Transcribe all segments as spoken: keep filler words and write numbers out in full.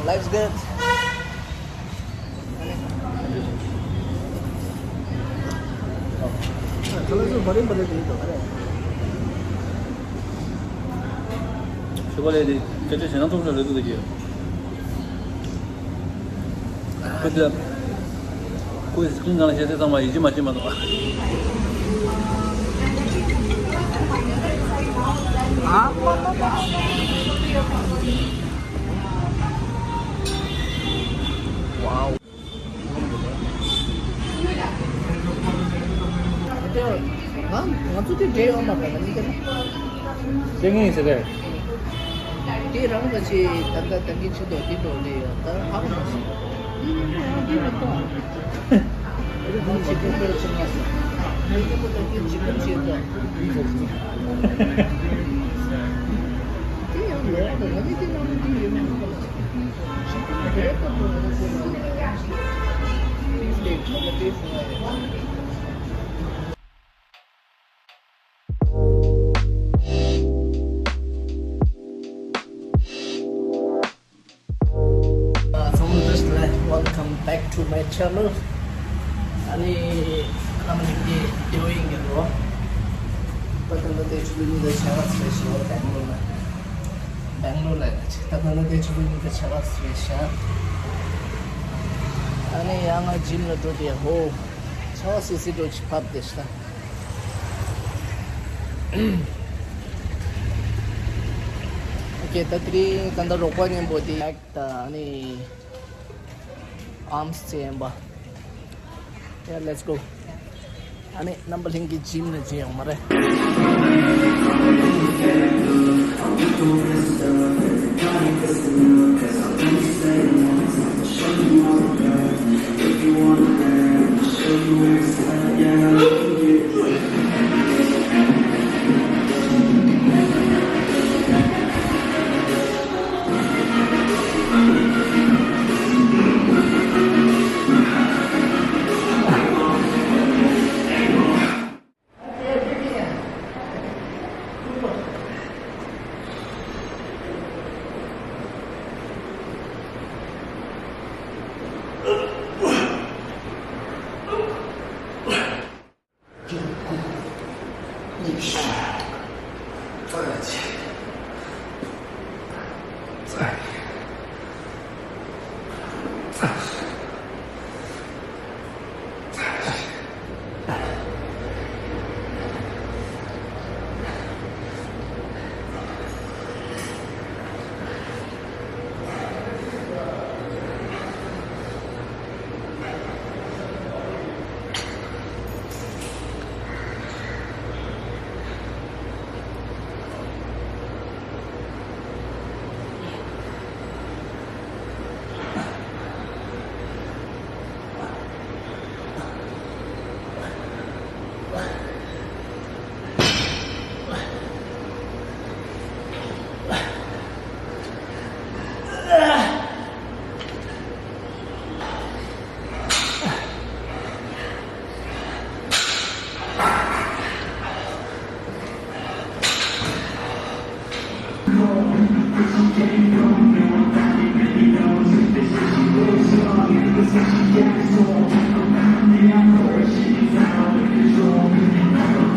Life's good. ཁྱོད་པ་ལས་དེ་སྐད་ཆ་བྱེད་ན་ཐུབ་ན་རེད་འདུག་ཟེར་གྱི། ཁོ་དེ་ཁོའི་སི་ཀིན་གང་ལ་བཤད་དེ་ཚང་མ་ཡིད་ཆེས་མ་བྱེད་མ་གཏོགས། ང་ང་ཚོ་དེ་འདྲེ་ཡོང་མ་རེད་ན་མི་དེ་ན། དེ་ངས་ཟེར་རེད། དེ་རང་ག་ཆེ་ད་ལྟ་ད་གིན་ཆེ་དོ་དེ་འགྲོ་ལེ་ཡོད་ད་ཧ་གོ་མ་སོང་། དེ་རང་དེ་མི་གཏོང་། དེ་ཁོང་ཆེ་དོ་དཔེར་བྱུང་བ་སོང་། དེ་ཁོ་ད་གིན་ཆེ་དོ་ཆེ་དོ། དེ་ཡང་ལོག་དང་ང་མི་དེ་ནང་དེ་ཡོད་མ་རེད། ཚང་མ་བཀྲ་ཤིས་བདེ་ལེགས། Welcome back to my channel. ཨ་ནི་ཨ་མ་ནི་དེ་དེ་བ་ཡིན་གྱི་རོ། ད་ད་ད་དེ་ཆུ་ལུ་ནི་ད་ཆ་བ་སི་རེ་ཤི་བ་བེང་ལོར་ལ། བེང་ལོར་ལ་ད་ད་ད་དེ་ཆུ་ལུ་ནི་ད་ཆ་བ་སི་རེ་ཤ། ཨ་ནི་ཡང་ང་ཇིམ་ལ་འགྲོ་དེ་ཧོ། ཆ་བ་སི་སི་འགྲོ་ཆི་ཕབ་དེ་ཤ། ཨོ་ཀེ། ད་དེ་རིང་ད་ལྟ་རོགས་པ་མཉམ་པོ་དེ་ལེག་དང་ཨ་ནི་ཨམ་སི་ཅན་པ། Yeah, let's go. ཨ་ནི་རྣམ་པ་ལྷན་རྒྱས་ཇིམ་ནས་བྱེད་ཡོང་མ་རེད།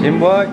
Jim boy.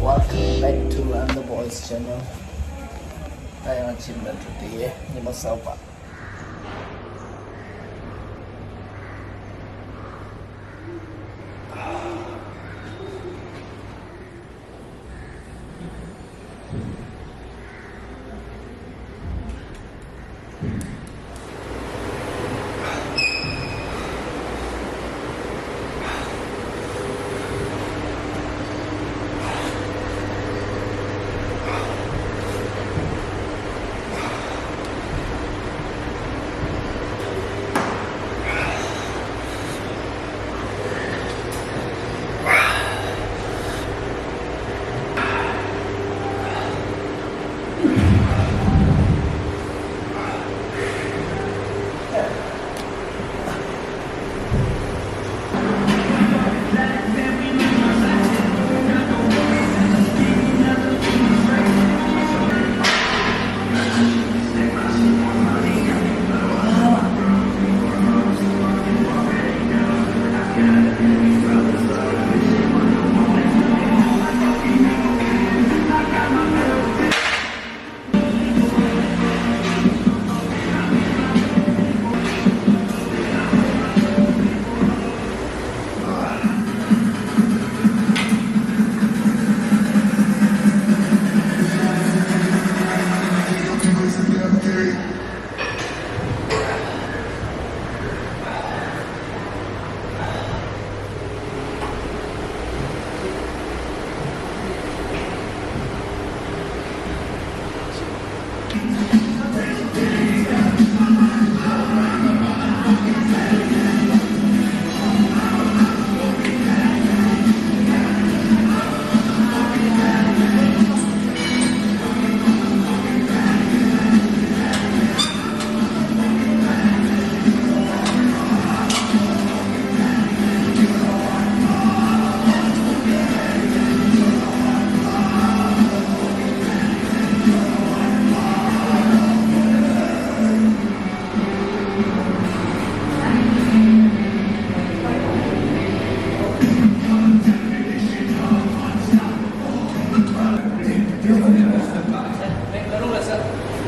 Welcome back to Under Boys Channel. ད་ཡང་ཕྱིར་མེ་ཊོ་དེ་ཉི་མ་གསར་པ།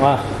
ཨ།